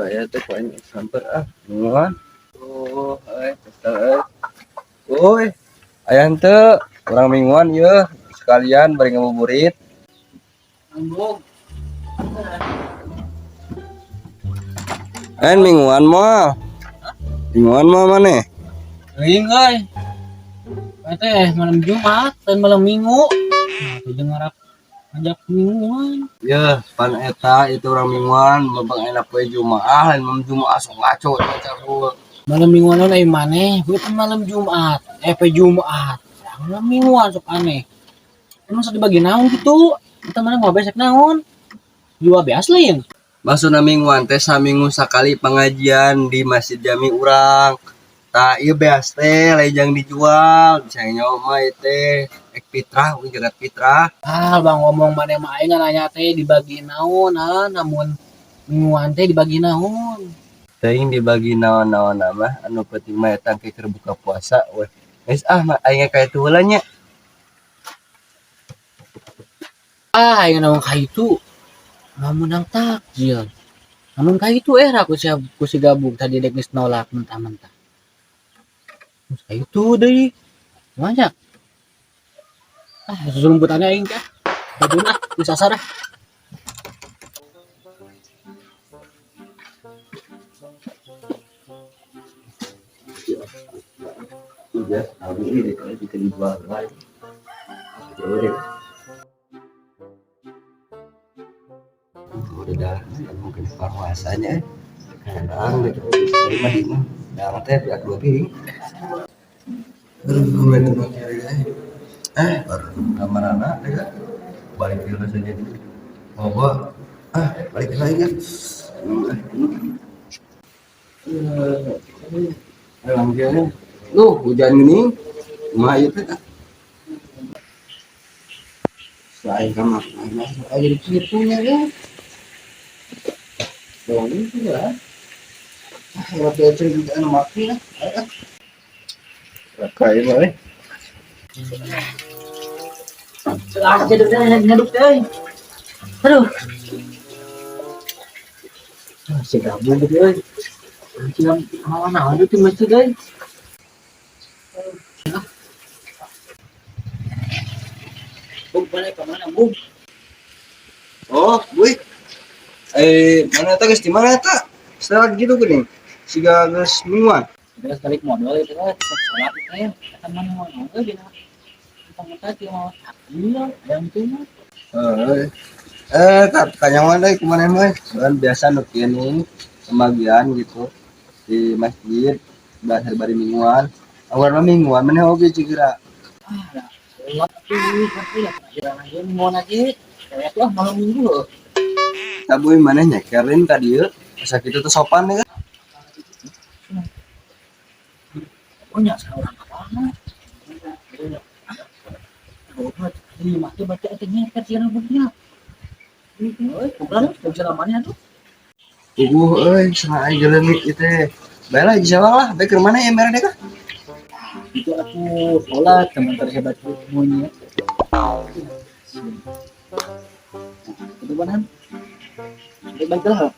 Bayar teh ku aing samper ah. Mingguan. Oh, euy, kesel euy. Uy, aya henteu urang mingguan ieu sekalian bari ngabuburit. Ambog. Eh, mingguan moal. Mingguan moal maneh? Euing euy. Teh malam Jumat dan malam Minggu. Nah, tuh jeung ngarap ngajak mingguan. Ya, pan eta itu urang mingguan mumpung enak poe Jumaah, lain malam Jumaah sok ngaco eta carul. Malam mingguan naon ai maneh? Bukan malam Jumat. Eh, pe Jumat. Malam mingguan sok aneh. Emang sok dibagi naon gitu? Eta mana mau besek naon? Jual beas lain. Maksudna mingguan teh saminggu sakali pengajian di Masjid Jami urang. Tah ieu beas teh lain jang dijual, bisa nyawa mah ieu teh ek fitrah, urang jagat fitrah. Ah, bang ngomong maneh mah aing nanya teh dibagi naon, ah, namun mingguan teh dibagi naon. Teuing dibagi naon-naon mah, anu penting mah eta engke keur buka puasa weh. Geus ah mah aing ka itu heula nya. Ah, aing naon ka itu. Mau menang takjil. Namun ka itu era ku si ku si gabung tadi dek geus nolak mentah-mentah. Terus ka itu deui. Banyak. Ah, susulumputannya aing teh. Baduna ah, geus asar ah. Udah, abi ini dek dijual wae. Jauh deh. Udah dah, mungkin puasanya. Kadang gitu, lima lima. Dah teh biar dua piring. Eh, baru kamar anak deh kan. Balik dulu saja dulu. Oh, gua ah balik lagi kan. Eh, lu hujan gini, mah itu teh. Saya kamar Ayo jadi kitunya ya. Dong itu ya. Ah, waktu itu anu mati lah. Kayak mah. Ah, jadi udah ngaduk teh. Aduh. Ah, si gabung gitu euy. Cina mau naon itu masjid euy. Bung, mana ke mana, Bung? Oh, gue. Eh, mana eta geus di mana eta? Setelah gitu geuning. Siga geus mingguan. Terus balik modal itu kan, sholat itu ya. Kata mana mau naon euy dina. Mentah-mentah dia mau takjil, yang itu mah. Eh, eh, tak kanyawan deui kumaha mah. Kan biasa nu kieu nih pembagian gitu di masjid bahasa bari mingguan. Awal mah mingguan maneh oge cigera. Ah, dah. Sholat tuh, tapi lah pelajaran aja mau aja. Kayak tuh ah malam minggu loh. Tabuy maneh nyekerin ka dieu. Asa kitu teh sopan ya kan. Oh nya seorang apa? Lima tuh baca itu nyeker sih rambutnya. Euy, bukan bisa lamanya tuh. Uguh euy, cenah aing geuleumit ieu teh. Bae lah jawab lah, bae keur mana ya mere deh kah? Itu aku sholat teman terhebat monyet. Itu mana? Itu baik lah.